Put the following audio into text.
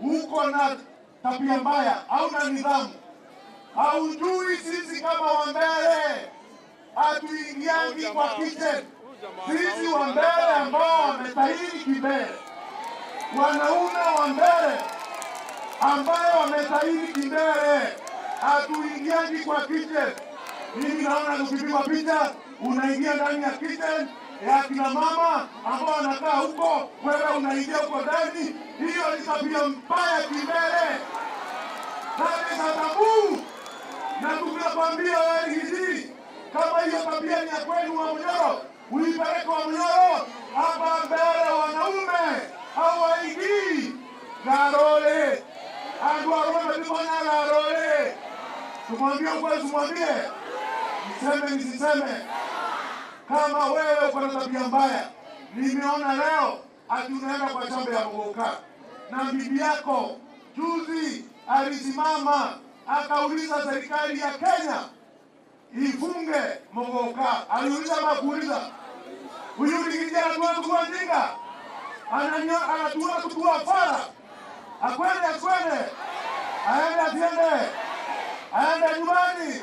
Uko na tabia mbaya, hauna nidhamu, haujui sisi kama Wambere hatuingiangi kwa kitchen. Sisi Wambere ambao wametahiri kimbere, wanaume Wambere ambayo wametahiri kimbere, hatuingiangi kwa kitchen. Mimi naona ukipigwa picha unaingia ndani ya kitchen ya kina mama ambao wanakaa huko, wewe unaingia huko ndani. Hiyo ni tabia mbaya kimbere, that is a taboo. Na tunakwambia wewe Riggy G, kama hiyo tabia ni ya kwenu Wamunyoro, uipeleke Wamunyoro. Hapa mbele wanaume hawaingii garole, andu arome tukonya garole. Tumwambie ukweli, tumwambie, niseme nisiseme? Kama wewe uko na tabia mbaya, nimeona leo ati unaenda kwa shamba ya Muguka na bibi yako juzi alisimama akauliza serikali ya Kenya ifunge Muguka. Aliuliza ama kuuliza? Huyu Riggy G anatuona tukuwa jinga, anatuona tukuwa fara. Akwende akwende, aende asiende, aende nyumbani.